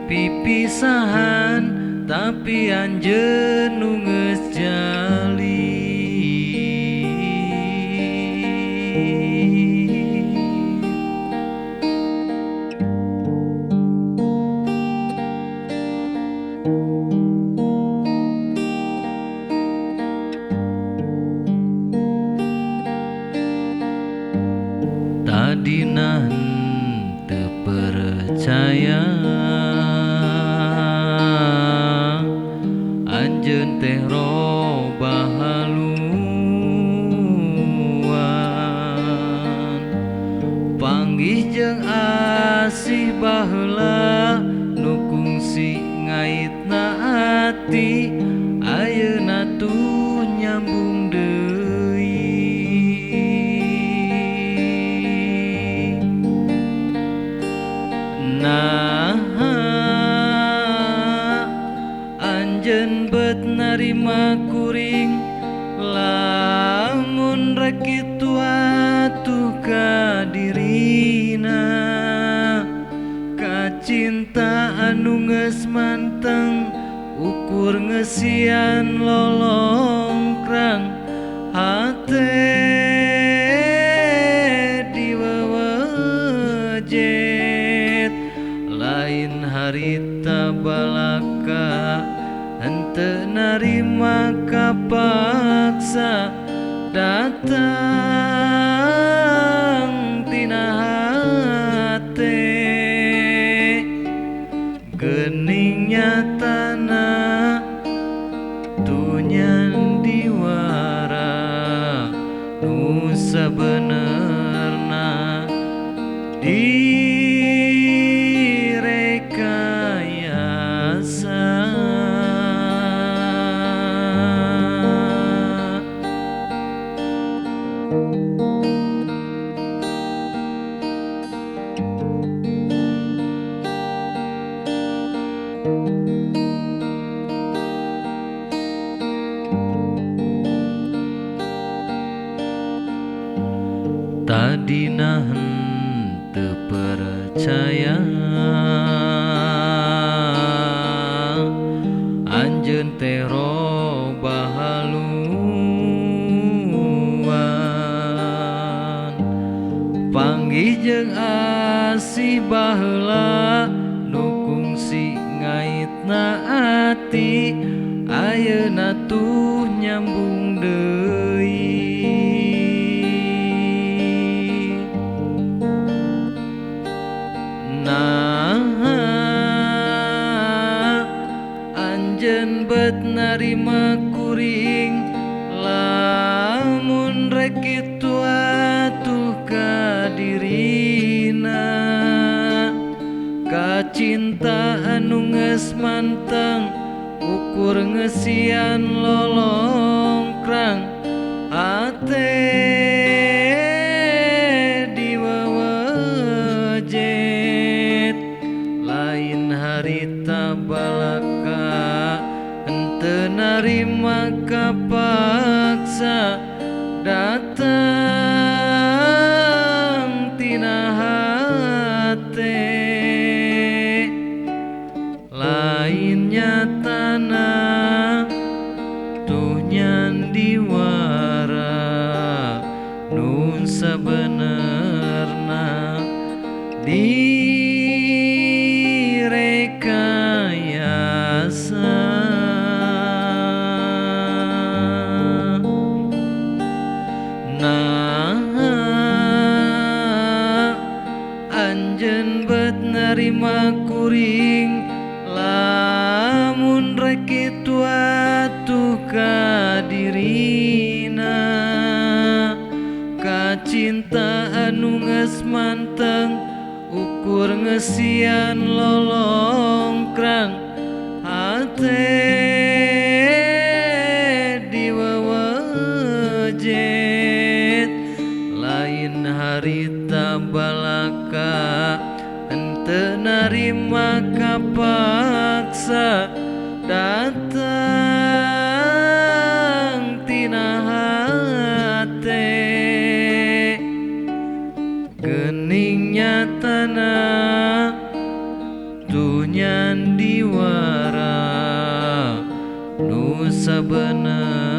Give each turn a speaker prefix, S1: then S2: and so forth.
S1: Pipisahan tapi anjeun nu geus jali. Tadina henteu percaya anjeun teh robah haluan, panggih jeung asih baheula nu kungsi ngaitna ati ayeuna tuh nyambung deui. Nah, anjeun bet narima kuring lamun rek kitu atuh ka dirina, kacinta anu geus manteng ukur ngeusian lolongkrang hate diwewejet. Lain harita balaka henteu narima kapaksa datang tina hate, geuning nyatana tunyan diwara nu sabenerna direkayasa. Tadina henteu percaya anjeun teh robah haluan, panggih jeung asih baheula nu kungsi ngaitna ati ayeuna tuh nyambung deui. Nah, anjeun bet narima kuring lamun rek kitu atuh ka dirina, kacinta anu geus manteng ukur ngeusian lolongkrang hate diwewejet. Lain harita balaka henteu narima kapaksa datang tina hate, lain nyatana tuh nyandiwara nu sabenerna direkayasa. Nah, anjeun bet narima kuring lamun rek kitu atuh ka dirina, kacinta anu geus manteng ukur ngeusian lolongkrang hate diwewejet. Lain harita balaka henteu narima kapaksa datang tina hate, geuning nyatana tuh nyandiwara nu sabenerna.